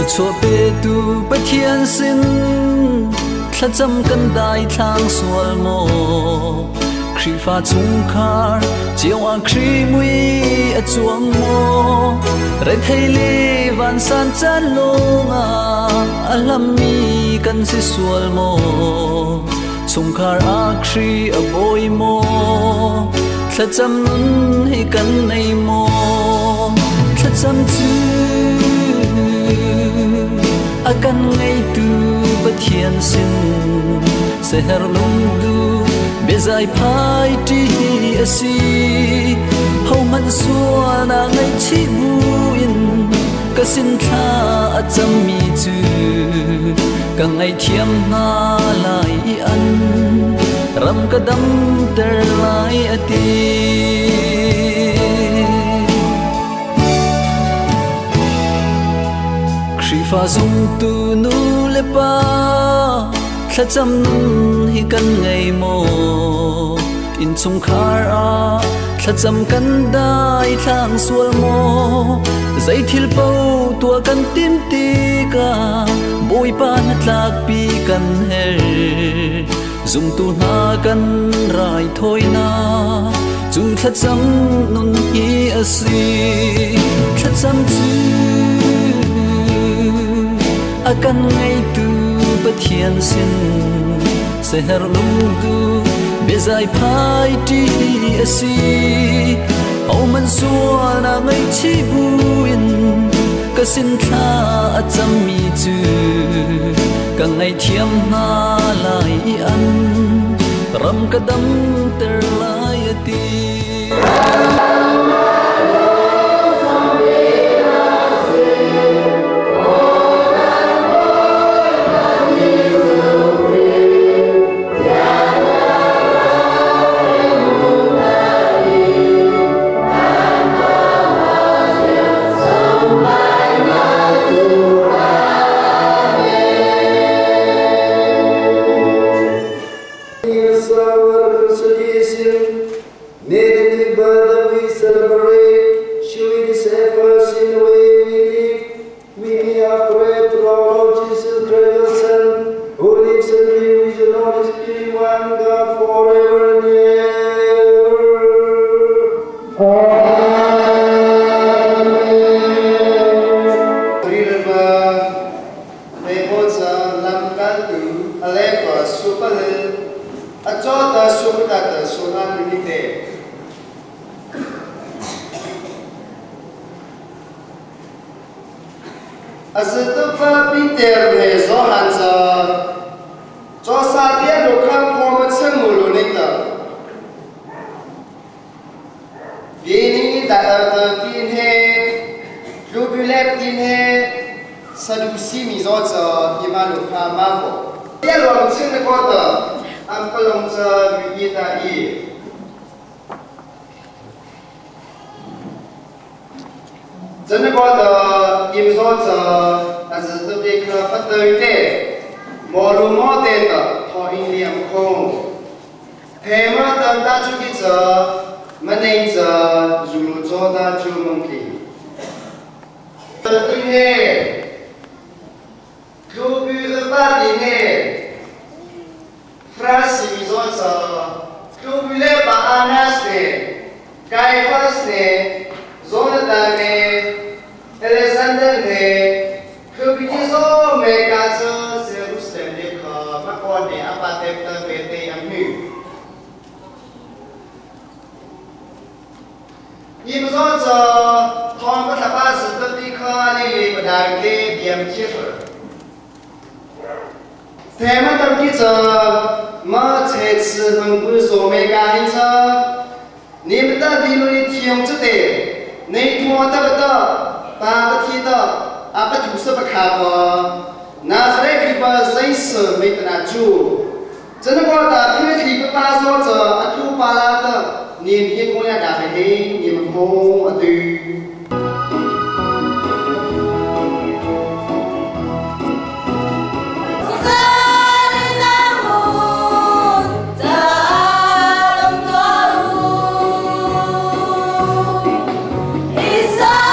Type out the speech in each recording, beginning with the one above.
Thluachuah petu Pathian sin thlacam kan dai thlang sual maw? Khrihfa chungkhar cio ah Khrih mui a cuang maw? Rethei le vansan caan lawngah a hlammi kan si sual maw? Chungkhar ah Khrih a bawi maw? Thlacam nun hi kan nei maw? Thlacam cu a kan ngeitu Pathian sin seher lungdu biazai phai ṭi a si. Hohmanh sualnak ngaihchih buin ka sin thla a cammi cu ka ngaihthiam hna lai i an ram ka damter lai a ti. Khrihfa zumtu nu le pa thlacam hi kan ngei maw? Innchungkhar ah thlacam kan dai thlang sual maw? Zei thil paoh tuah kan tim tikah Bawipa hnatlakpi kan herh. Zumtu hna kan raithawinak cu thlacam nun hi a si. Thlacam cu a kan ngeitu Pathian sin seher lungdu biazai phai ṭi a si. Hohmanh sualnak ngaihchih buin ka sin thla a cammi cu ka ngaihthiam hna lai i an ram ka damter lai a ti. May the new birth that we celebrate surely save us in the way we live. We may have prayed through our Lord Jesus Christ, your Son, who lives and reigns with the Holy Spirit, one God, forever and ever. Lamkaltu Alepa Supalil Achota Supatata Sonanite Azatupa Peter le Johan ca Josa tia lo kha phom chang mu lo nei ta Ni da tin he Lubulep tin he Sadusi mi zo ca ima lo kha ma ko Tia lo ching na ko ta am palong ca mi ta i 真的觉得你们说这但是都得可不对的，马路马得的，他一两空，他们等大出去走，没能走，如做大就问题。这对呢，路边的巴的呢，弗拉西米说这，路边的巴阿纳斯呢，盖法斯呢，佐纳丹呢。Alexander ne Kubitizo me kazo Jerusalem ne kha makon ne apatep ta bete amnu Yimzo cho thong ka thapa su ta ti kha ni le padar ke biam chifr Thema tam ki cho ma che chi hang bu so me ka hin cho ni ta vi lu ni thiong chu te nei thua ta ba ta pa pa thi ta a pa thu sa pa kha pa na sa re khi pa zai sa me ta na chu chen ko ta thi thi pa pa so cha a thu pa la ta niềm hi ko ya da he niềm ho a tu Israel.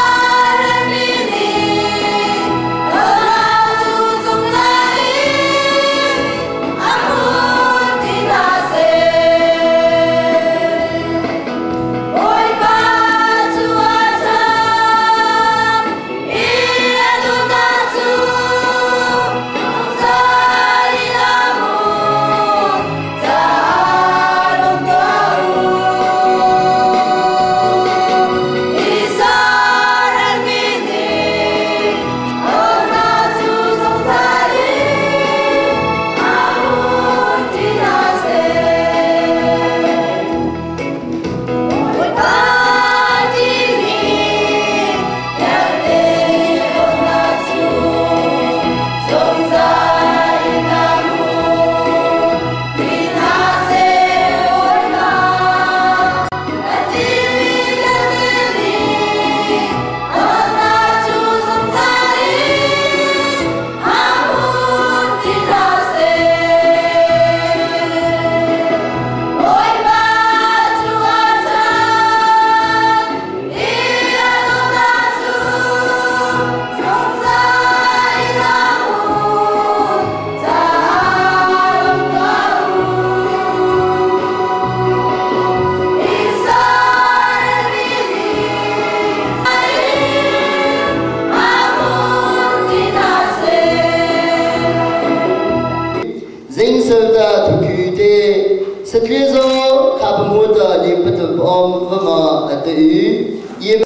的鱼，也。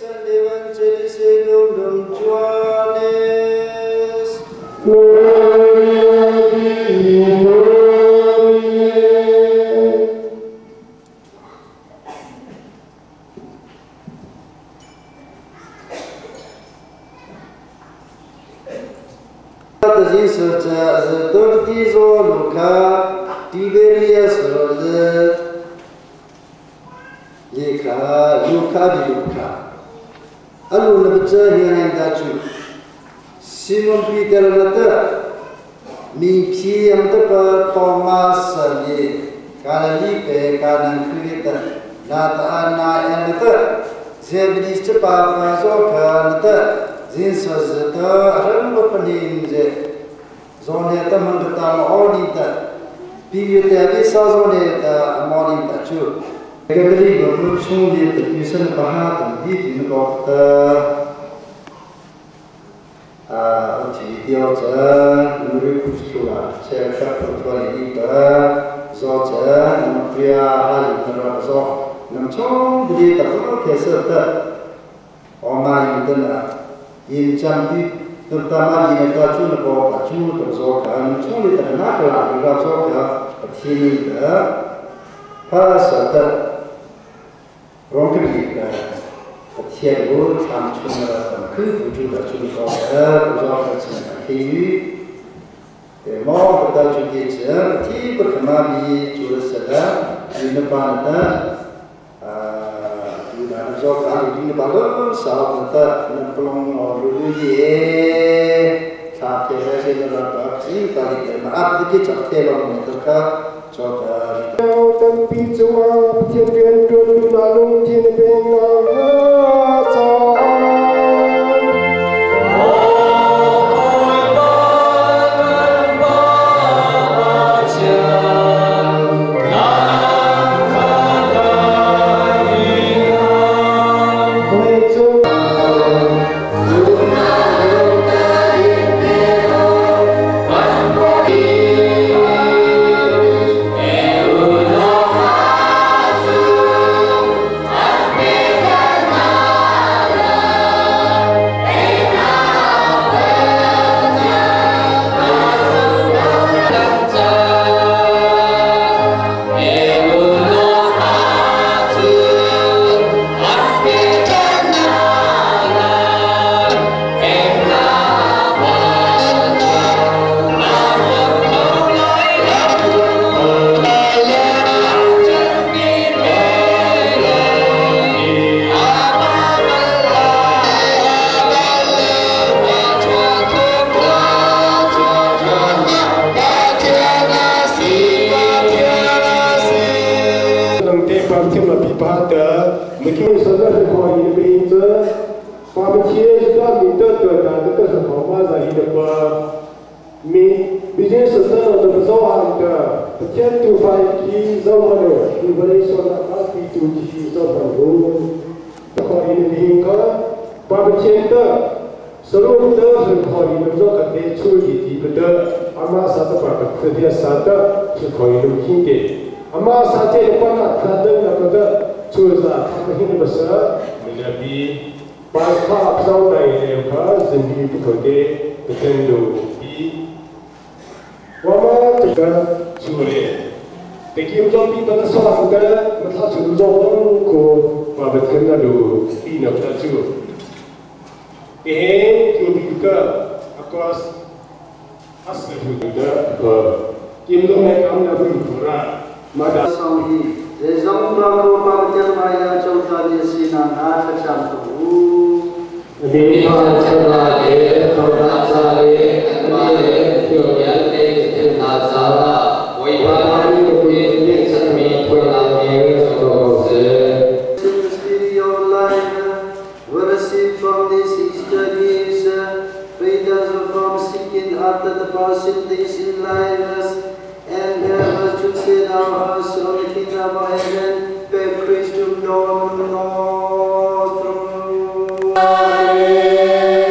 Amen.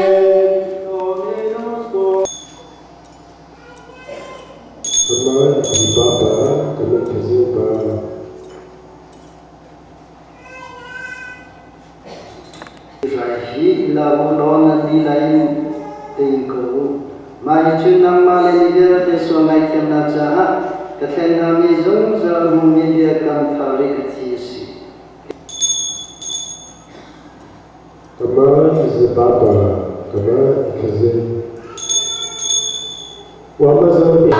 Rai hi i la u law nan lila in tein ko u. Mah hi cu nangmah le mi vialte sual ngaihthiamnak caah ka thlen hngami zungzal hmumi biakam thar i ka thi a si. Kama izibaba, kama ikazin. Wamazambi.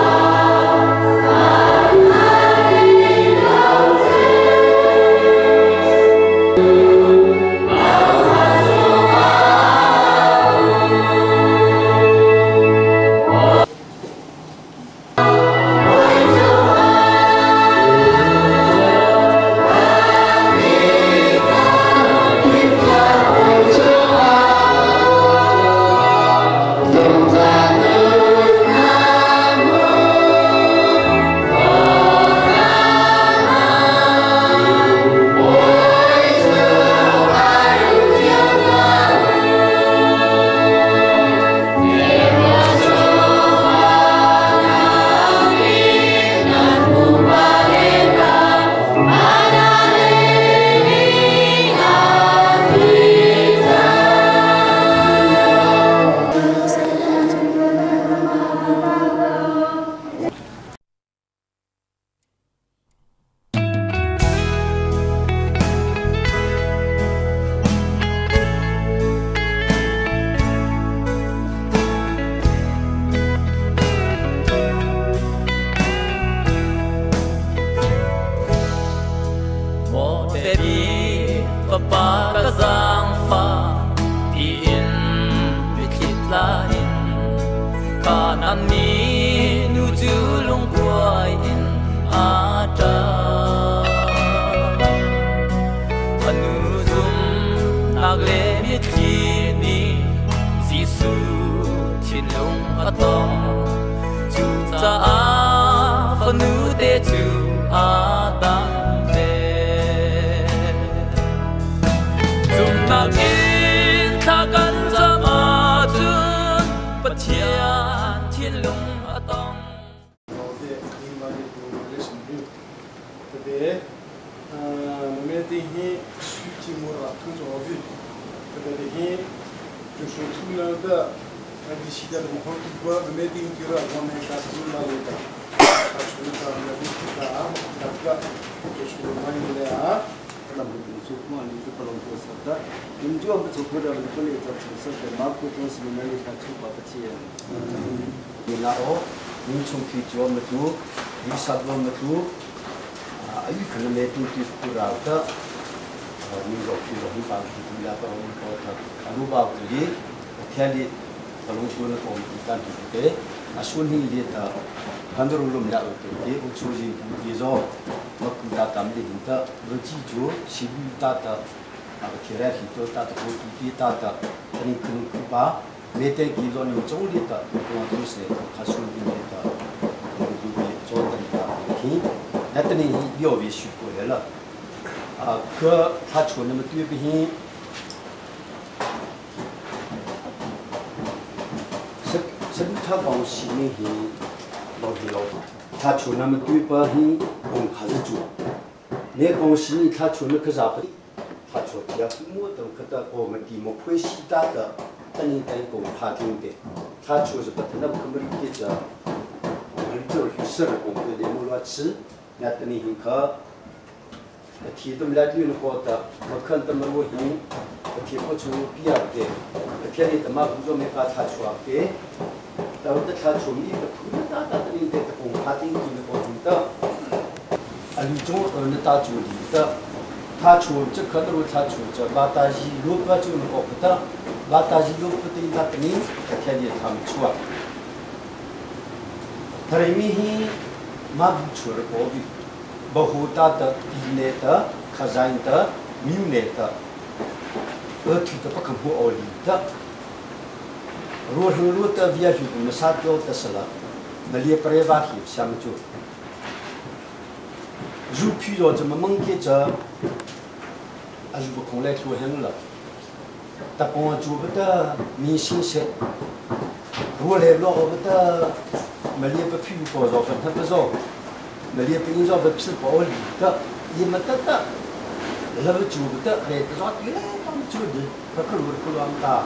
了不住不得，来这抓对了，他们住的，他可路可路大，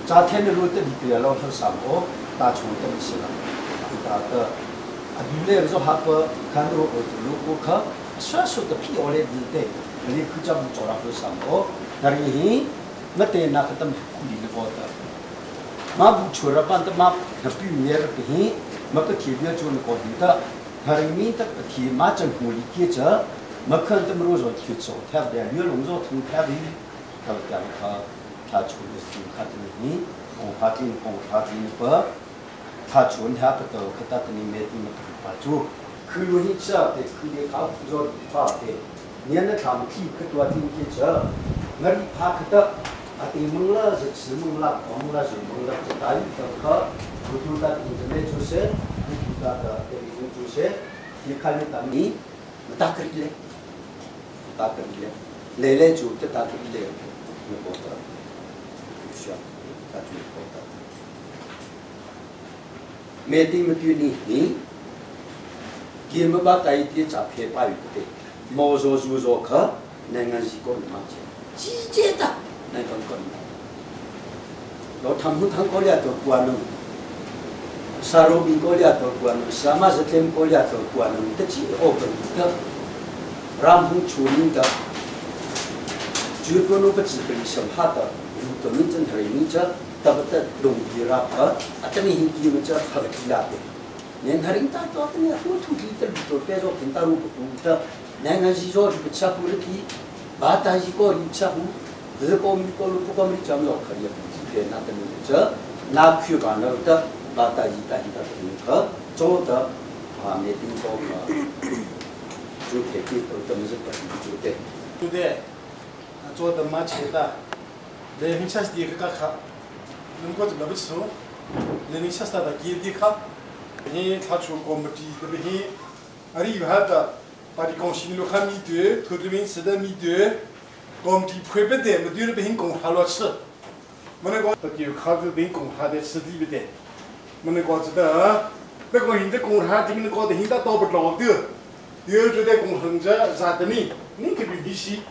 昨天的路得里边老头上哦，大虫东西了，大的，啊，原来说哈不看到我路过去，说说的屁我来是的，你可叫做了头上哦，那里没得那个他们苦力的包的，马不出了半的马，那比面不行，没个铁标准高的，他里面的铁马真苦力接着。没看这么多人去做，他不得，越龙肉从他的，他不得他出的是他的你，红花丁红花丁不，他出他不得，可他的你没地么不做，可有你吃的，可你靠不做发的，你那他们去可多听去吃，我你怕可得，啊对蒙了是吃蒙了，蒙了是蒙了，就打一个可，不做的你这没做些，不做的这没做些，你看你当你，打个嘞。打个咧，来来就得打个咧，你觉得？需要打就觉得。每天没对你，你，佢没把带啲诈骗把鱼的，毛做做做去，那个是个嘛钱，直接的那个个。老他们他过来都关了，沙罗比过来都关了，沙马是天过来都关了，得几哦个的。让红出名的，如果侬不只给你生哈的，如果侬真的你这得不得容易啦？啊，这里很基本这他的其他的，连他领导到的呢，多土地的多别说平大路不的，两个是说不吃苦的地，把但是个你吃苦，如果你过路不过你讲老可以，对那的你这那去完了的，把但是但是的可做的啊没听过嘛。就铁皮都都是本就对。对对，做的蛮齐的，来你吃的个卡，侬过怎么不吃？来你吃啥的给的卡，你他出过么地的不行，阿里有哈的，把你讲西路看米多，土地面吃的米多，讲地亏不得，么丢了不行，讲哈罗吃，么那个有卡子不行，讲哈的吃的不得，么那个知道啊？那个现在讲哈，今天搞的现在到不了的。有就在工程这啥的呢？你可别西，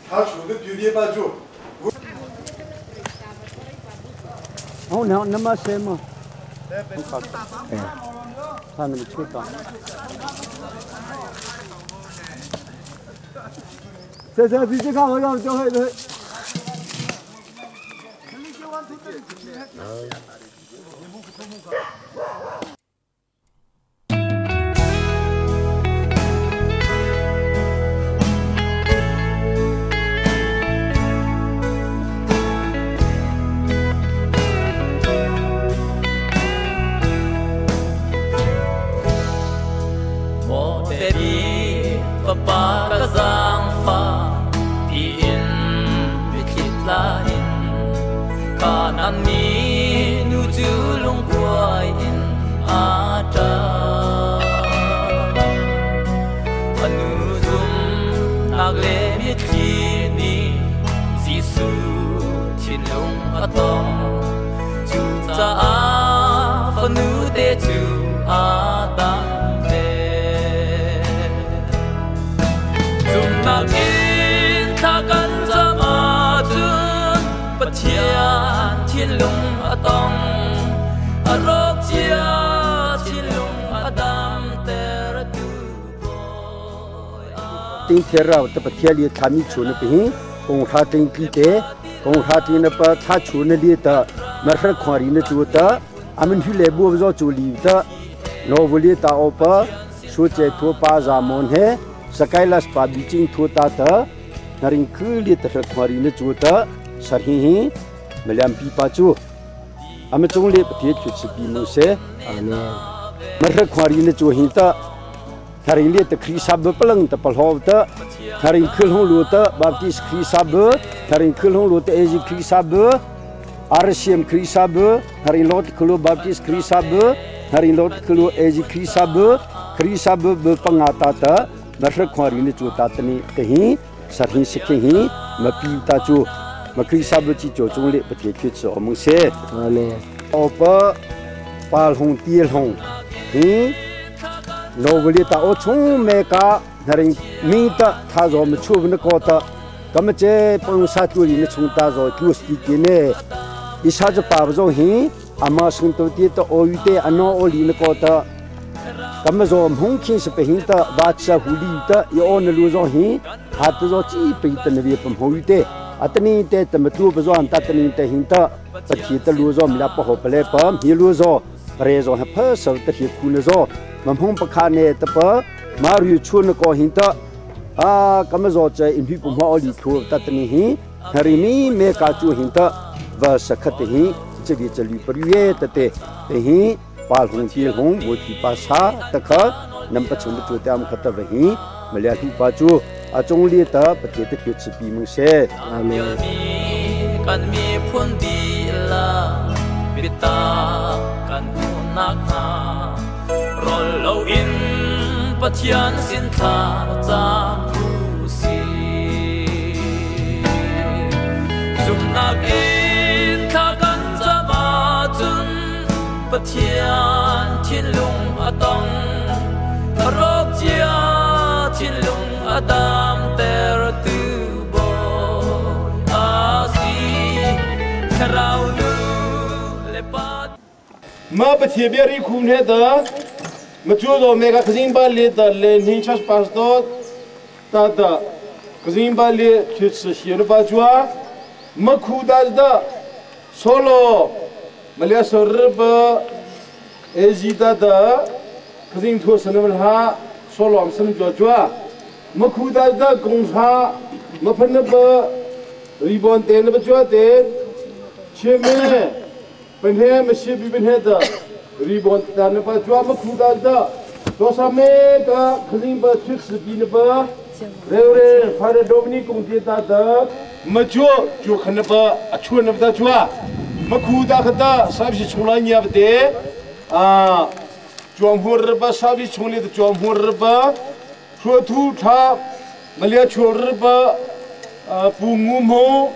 他出的九点半钟。哦，那那么什么？哎，他那么吃的。这比这看我要就会对。丁天绕这不天里他们出那边，公他丁地的，公他丁那不他出那里的，没事看里那做的，俺们去来不做做里的，老屋里打欧巴，说这土巴扎门嘿，是盖拉斯巴比金土打的，那人可里的是看里那做的，是嘿嘿，没两比巴做，俺们总理不贴去吃比木些，没事看里那做很的。他人列的คริสต์เปลังตะปะลอบตะ他人คือหงลูตะบัพติสคริสต์他人คือหงลูตะเอจิคริสต์อาร์ซีเอ็มคริสต์他人ลอดคือบัพติสคริสต์他人ลอดคือเอจิคริสต์คริสต์เบปังอาตาตะนักขวารินจูตาตนีตะหิสัตหิสิกิหิมาปีตาจูมาคริสต์จิโจจงเลปะเทคิดสอมุเซอาเมนอปะปาลหงตีลหงหิโนวลีตาโอชงเมกานาริง明的他说我们出那个的，咱们这帮啥主里的从大说就是的呢，一下子把不着hin，阿妈生到的到奥运的阿诺奥里那个的，咱们说红天是不行的，把吃狐狸的要按那路上hin，他都说基本的那边不红的，阿等你的怎么做不着，但等你的行的，不提的路上没了不好不来不，你路上不来上还怕手的些苦呢说，我们不看呢的不，马瑞出那高兴的。啊，咁么说这因为不毛里头，但等你hin，还是你没家住hin的，我是可的hin，这里这里不约的的，的hin，把红地红，我去把沙的可，能不成不做点可的hin，没了就把住，啊，总理的不觉得去吃闭门些。阿门。 Pathian sin tha chang u si zum nak in tha kan chama chun Pathian thin lung atong rok chia thin lung adam ter tu boy a si tharau nu le pa ma Pathian bia ri khum he da မကျိုးတော်မေကခစင်းပါလေတလေနင်းချက်ပတ်တော့တာတာခစင်းပါလေချစ်စီရပါချွာမခုဒါဒဆိုလိုမလျဆောရဘအေဂျီတာတာခစင်းထိုးစနမလာဆိုလိုအစနကြောချွာမခုဒါဒကုံစာမဖနဘရီဘွန်တဲနဘချွာတဲချေမဲပန်ဟဲမရှိဘီပန်ဟဲတာ 리본 단바 좋아 쿠다다 도사메가 클림바 칙스비ନ바 레오레 파레 도미니 공티다다 마조 조ಖన바 아추న바다 좋아 마쿠다 ਖ다 사비시 총라니야베 아 조음호르바 사비 총리도 조음호르바 초투타 말리아 초르바 뿡무모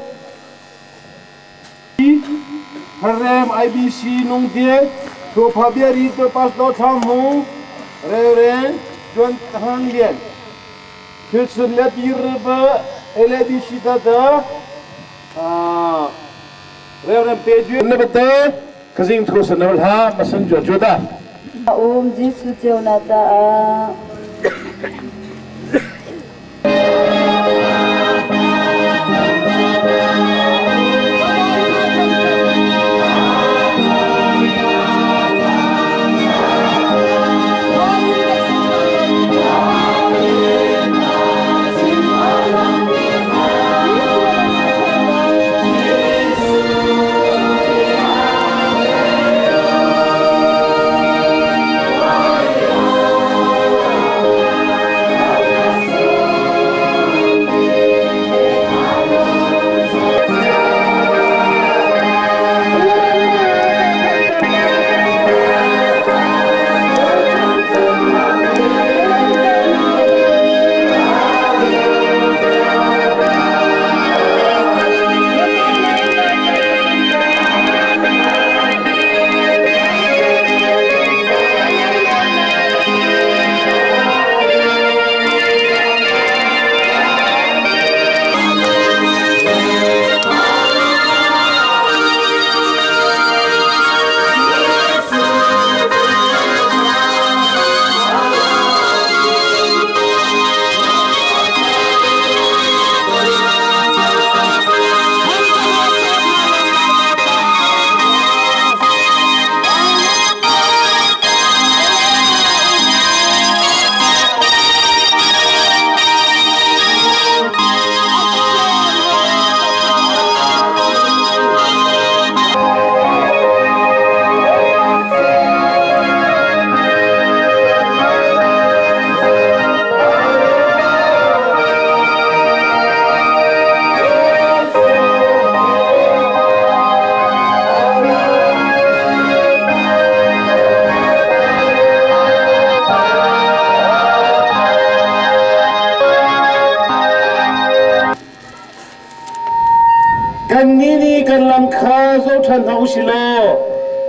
하렘 IBC 농대 ตัวพาเบียรีตัวปัสโตชามหูเรเรนจวนทางเลียนคือสุดเลบีรบเอเลบีชิตาตาเรเรนเปจูนเบเตขจิงทุสนลฮามาสันจวจูดาอุมจิสุเจวนาตา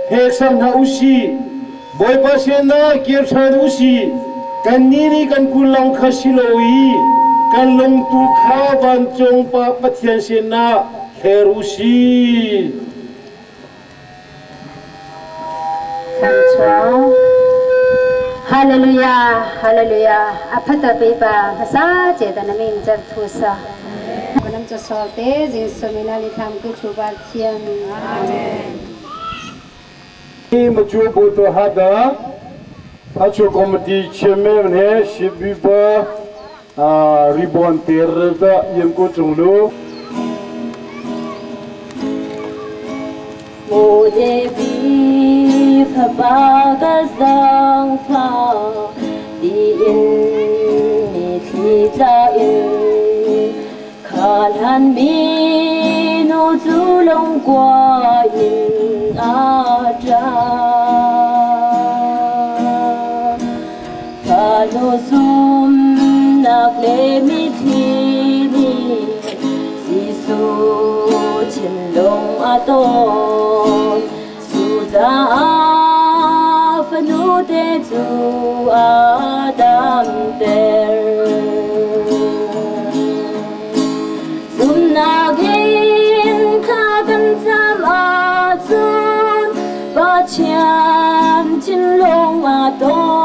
黑上他乌西，boy 巴仙那吉尔山乌西， Kan nih nih kan kun lawng kha si lo i kan lung tu kha vancung Pa Pathian sinah hler u sih. Thangchuang Hallelujah Hallelujah aphata pipa masa che da namin jar thusa Kanam cha sol te jing somina li tham ku chu ba thiam Amen. 么就不得哈的，他就我们的前面呢是比吧啊，ribbon 第二的英国中路。 我的比发巴个上发，的因你提扎因，卡兰米努祖龙挂因阿扎，法努苏那克米提尼，西苏千龙阿多。 Za fanu te zu adam ter Zum na gin kha kan cham a chun ba chian chin long a ton.